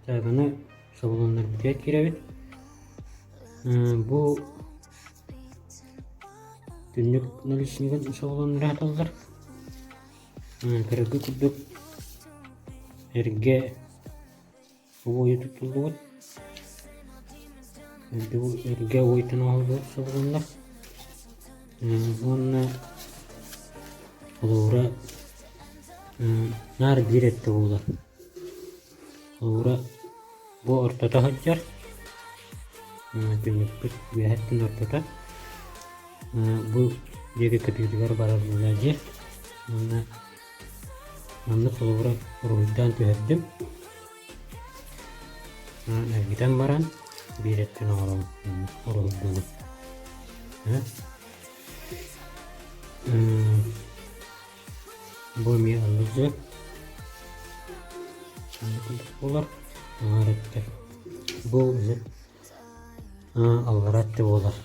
Так, аны соболоннорбутугар киирэбит. Бу түннүк наличнигын соболонноро сыталлар. Көрөргө курдук эргэ обуойу туттуллубут. Эргэ обуойтан оҥоһуллубут соболоннор. Уонна холобура наар биир өттө буолар. Холобура бу ортото сылдьар, түннүкпүт үөһэттэн ортото. Бу диэки кытыытыгар барар буолла дьиэ. Уонна маннык холобура уруһуйдаан түһэрдим. Эргитэн баран биир өттүн оҥоробун уруһуйдуубун. Бу эмиэ оннук дьэ. Оннук курдук буолар. Аҥаар өттө. Бу аллара өттө буолар.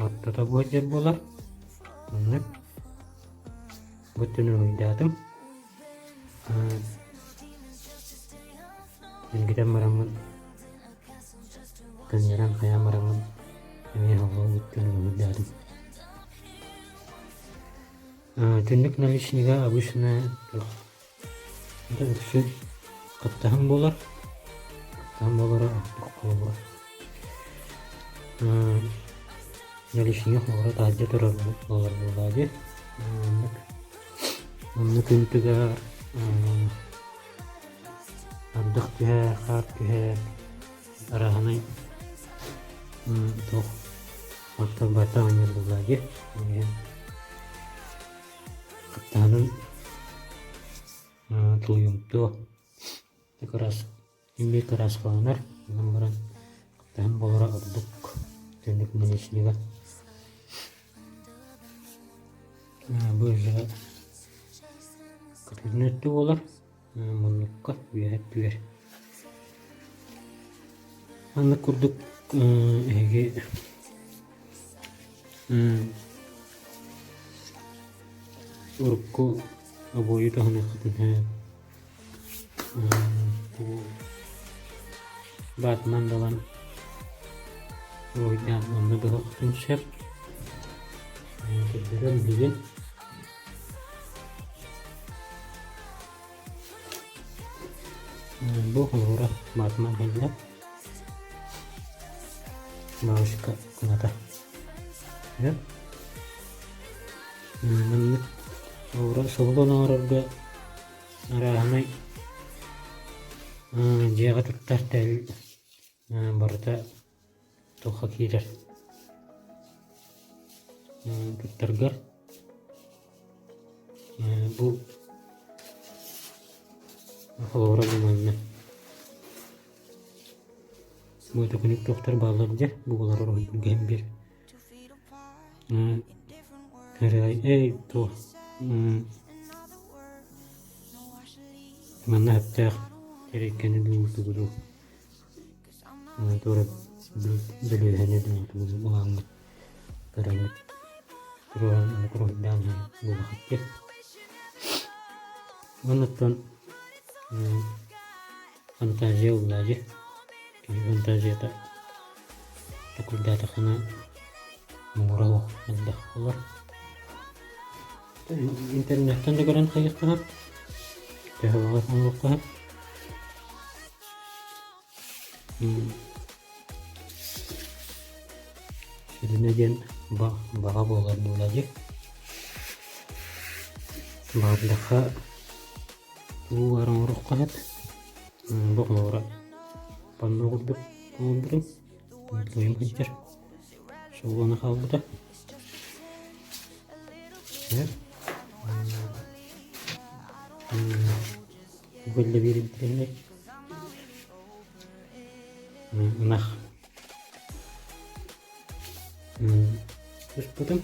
Ортото бу сылдьар буолар. Оннук. Бу өттүн уруһуйдаатым. Эргитэн бараммын көннөрөн хайаан бараммын эмиэ холбоон бүттүн уруһуйдаатым. Түннүк наличнига обычно үксүн хаптаһын буолар. Хаптаһын буолара ордук холобура. Наличнига холобура таһырдьа турар буолар буоллаҕа дии. Оннук онно күн тыгар Ардах түһэр, хаар түһэр, арааһынай туох оттон барыта оонньуур буоллаҕа дии. Ол иһин хаптаһынын тулуйумтуо кыраас биир кырааскаланар, онон баран хаптаһын буолара ордук түннүк наличнига. Бу уже кытыытын өттө буолар. Муннукка үөһэ өттүгэр. Маннык курдук эһиги урукку обуойу туһаныаххытын сөп. Баатынан далан уруһуйдаан онно быһыаххытын сөп. Көрдөрөн билигин. Бу холобура маатынан кэллэ. Бабушка кыната. Маннык холобура соболон оҥорорго арааһынай дьиэҕэ туттар тэрил барыта туохха киирэр туттаргар бу холобура бу манна бу төкүнүк туохтар бааллар дьэ бу олорор уһуйгүһэн биир эй туох манна сөптөөх тэрилтэни дуу тугу дуу туора бөлүөһэни дуу тугу дуу ылаҥҥыт көрөҥҥүт туруоран уруһуйдаан иһэн буолуоххут Оннуттан фантазия ыллаа дии. Киһи фантазията токуйдаатахына муҥура суох элбэх буолар. Интернеттэн да көрөн хайыахха сөп, төһө баҕар оҥоруохха сөп. Сүрүнэ диэн баҕа буолар буолла дии. Баҕардахха тугу баар оҥоруохха сөп. Бу холобура панно курдук оҥорбутум. Тойум сылдьар. Солуона хаалбыта. Бу биир интэриэһинэй ынах туспутум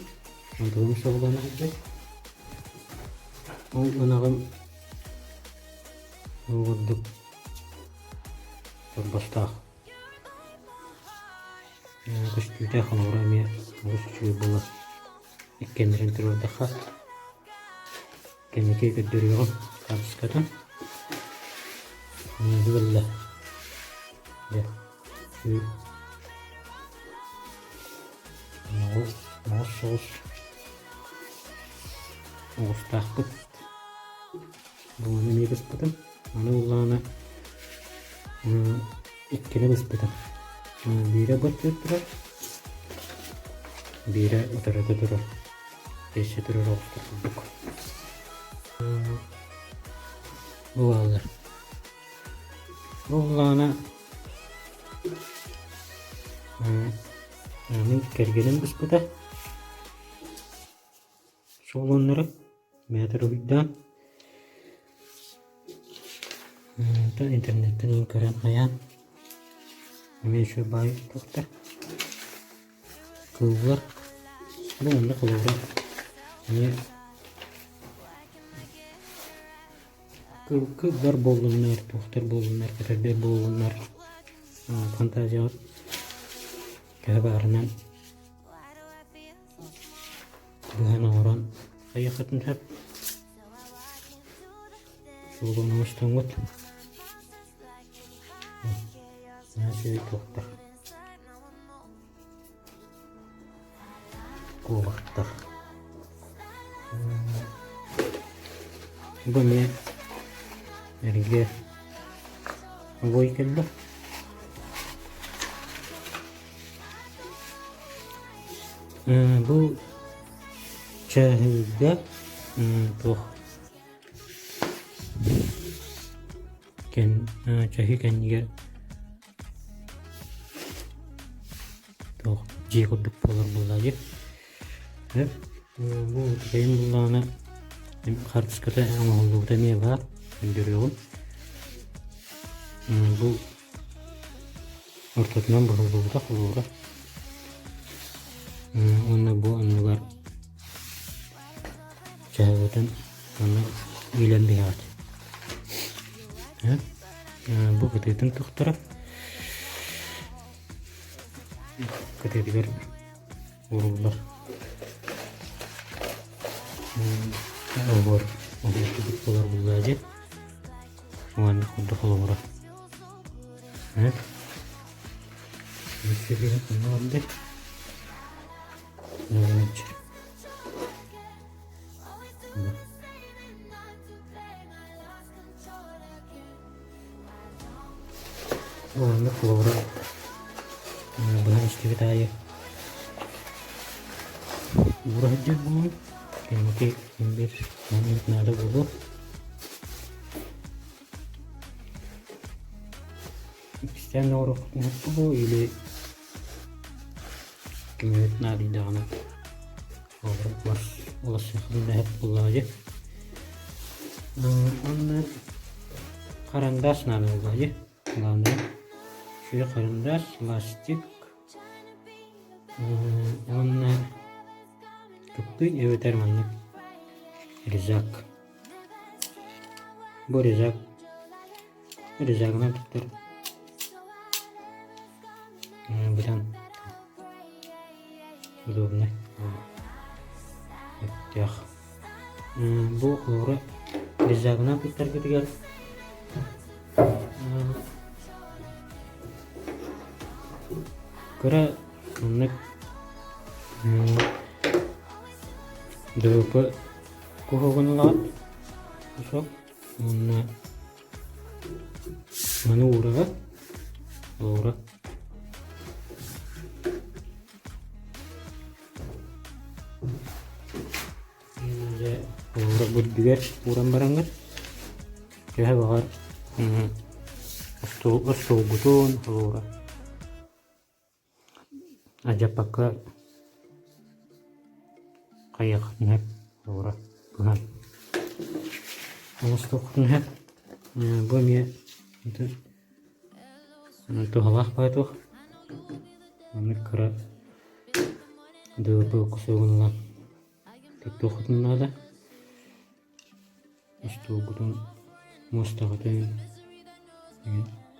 онтулум соболоно сылдьар ол ынаҕым ол курдук торбостоох көстүүтэ холобура эмиэ олус үчүгэй буолар иккиэннэрин туруордахха кэнники көрдөрүөҕүм. Хаартыскатын Бүгүллэ дьэ Моҕус соҕус оҕустаахпыт. Бу маны эмиэ быспытым. Маны буллаҕына иккини быспытым. Биирэ быттыы турар, биирэ утарыта турар. Тэйсэ турар оҕустар курдук. Бу бааллар. Бу буллаҕына мин кэргэним быспыта. Суолуннары бэйэтэ уруһуйдаан Онтон интернеттэн иһин көрөн хайаан эмиэ үчүгэй баай туохтар кыыллар бу онно холобура эмиэ кыыллар буоллуннар туохтар буоллуннар көтөрдөр буоллуннар фантазияҕыт төһө баарынан Быһан оҥорон хайыаххытын сөп. Суолун оҥостоҥҥут. Наһаа үчүгэй туохтар. Куобахтар. Бу эмиэ эргэ обуой кэллэ. Бу чааһыга туох чаһы кэннигэр туох дьиэ курдук буолар буоллаа дии. Бу кэйин буллаҕына хаартыската оҥоһуллубута эмиэ баар көрдөрүөҕүм. Бу Ортотунан быһыллыбыта холуура уонна бу оннугар чаһыгытын аны иилэн биһэҕит. Бу кытыытын тохторо кытыытыгар ууруллар. Оһуор оһуор курдук буолар буоллаа дии. Уонна курдук холобура. Уонна холобура быһан истибит аайы уура сылдьар буолуҥ кэнники биир наада буолуо. Иккистээн оҥоруохпутун или кимэбит наадыйдаҕына уларсыахпытын буоллаҕа дии. Уонна харандаас наада буоллаҕа дии. Главное үчүгэй харандаас, ластик уонна кыптый эбэтэр маннык резак. Бу резак резагынан туттар быдан удобнай өттөөх. Бу холобура резагынан туттаргытыгар кыра маннык ДВП Куһаҕан ылаҕыт кусок уонна маны уураҕыт уура дьэ уура үрдүгэр ууран бараҥҥыт төһө баҕар остуолгутун уура Алдьаппакка хайыаххытын сөп уура быһан оҥостуоххутун сөп. Бу эмиэ туһалаах баҕайы туох маннык кыра ДВП кусуогун ылан туттуоххутун наада. Остуолгутун муостаҕытын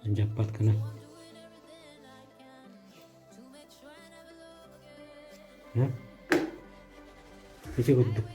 дьаппат гына Ити курдук.